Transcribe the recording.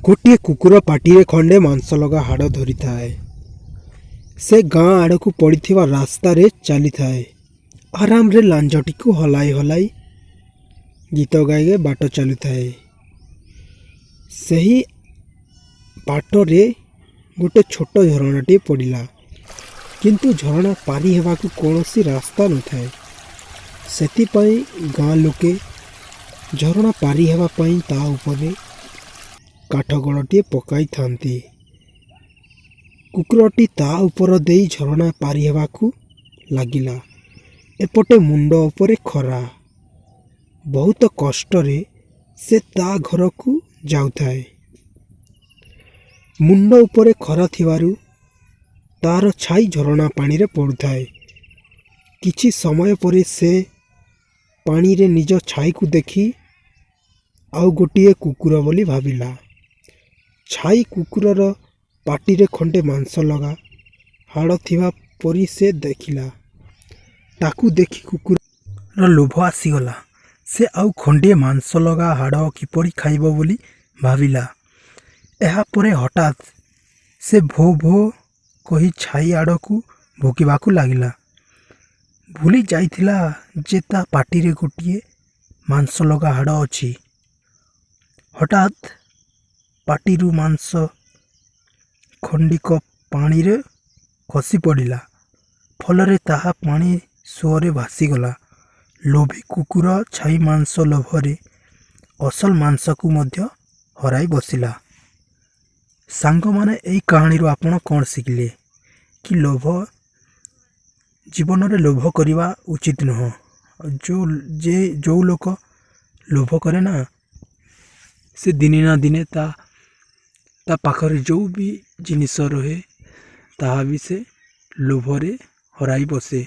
ଗୋଟିଏ କୁକୁର ପାଟିରେ ଖଣ୍ଡେ ମାଂସ ଲଗା ହାଡ଼ ଧରିଥାଏ। ସେ ଗାଁ ଆଡ଼କୁ ପଡ଼ିଥିବା ରାସ୍ତାରେ ଚାଲିଥାଏ। ଆରାମରେ ଲାଞ୍ଜଟିକୁ ହଲାଇ ହଲାଇ ଗୀତ ଗାଇ ଗାଇ ବାଟ ଚାଲୁଥାଏ। ସେହି ବାଟରେ ଗୋଟେ ଛୋଟ ଝରଣାଟିଏ ପଡ଼ିଲା, କିନ୍ତୁ ଝରଣା ପାରି ହେବାକୁ କୌଣସି ରାସ୍ତା ନଥାଏ। ସେଥିପାଇଁ ଗାଁ ଲୋକେ ଝରଣା ପାରି ହେବା ପାଇଁ ତା ଉପରେ କାଠଗଡ଼ଟିଏ ପକାଇଥାନ୍ତି। କୁକୁରଟି ତା ଉପର ଦେଇ ଝରଣା ପାରି ହେବାକୁ ଲାଗିଲା। ଏପଟେ ମୁଣ୍ଡ ଉପରେ ଖରା। ବହୁତ କଷ୍ଟରେ ସେ ତା ଘରକୁ ଯାଉଥାଏ। ମୁଣ୍ଡ ଉପରେ ଖରା ଥିବାରୁ ତାର ଛାଇ ଝରଣା ପାଣିରେ ପଡ଼ୁଥାଏ। କିଛି ସମୟ ପରେ ସେ ପାଣିରେ ନିଜ ଛାଇକୁ ଦେଖି ଆଉ ଗୋଟିଏ କୁକୁର ବୋଲି ଭାବିଲା। ଛାଇ କୁକୁରର ପାଟିରେ ଖଣ୍ଡେ ମାଂସ ଲଗା ହାଡ଼ ଥିବା ପରି ସେ ଦେଖିଲା। ତାକୁ ଦେଖି କୁକୁରର ଲୋଭ ଆସିଗଲା। ସେ ଆଉ ଖଣ୍ଡିଏ ମାଂସ ଲଗା ହାଡ଼ କିପରି ଖାଇବ ବୋଲି ଭାବିଲା। ଏହାପରେ ହଠାତ୍ ସେ ଭୋ ଭୋ କହି ଛାଇ ଆଡ଼କୁ ଭୁକିବାକୁ ଲାଗିଲା। ଭୁଲି ଯାଇଥିଲା ଯେ ତା ପାଟିରେ ଗୋଟିଏ ମାଂସ ଲଗା ହାଡ଼ ଅଛି। ହଠାତ୍ ପାଟିରୁ ମାଂସ ଖଣ୍ଡିକ ପାଣିରେ ଖସି ପଡ଼ିଲା। ଫଳରେ ତାହା ପାଣି ସୁଅରେ ଭାସିଗଲା। ଲୋଭୀ କୁକୁର ଛାଇ ମାଂସ ଲୋଭରେ ଅସଲ ମାଂସକୁ ମଧ୍ୟ ହରାଇ ବସିଲା। ସାଙ୍ଗମାନେ, ଏଇ କାହାଣୀରୁ ଆପଣ କ'ଣ ଶିଖିଲେ? କି ଲୋଭ, ଜୀବନରେ ଲୋଭ କରିବା ଉଚିତ ନୁହଁ। ଯେଉଁ ଲୋକ ଲୋଭ କରେ ନା, ସେ ଦିନେ ନା ଦିନେ ତା ପାଖରେ ଯେଉଁ ବି ଜିନିଷ ରହେ, ତାହା ବି ସେ ଲୋଭରେ ହରାଇ ବସେ।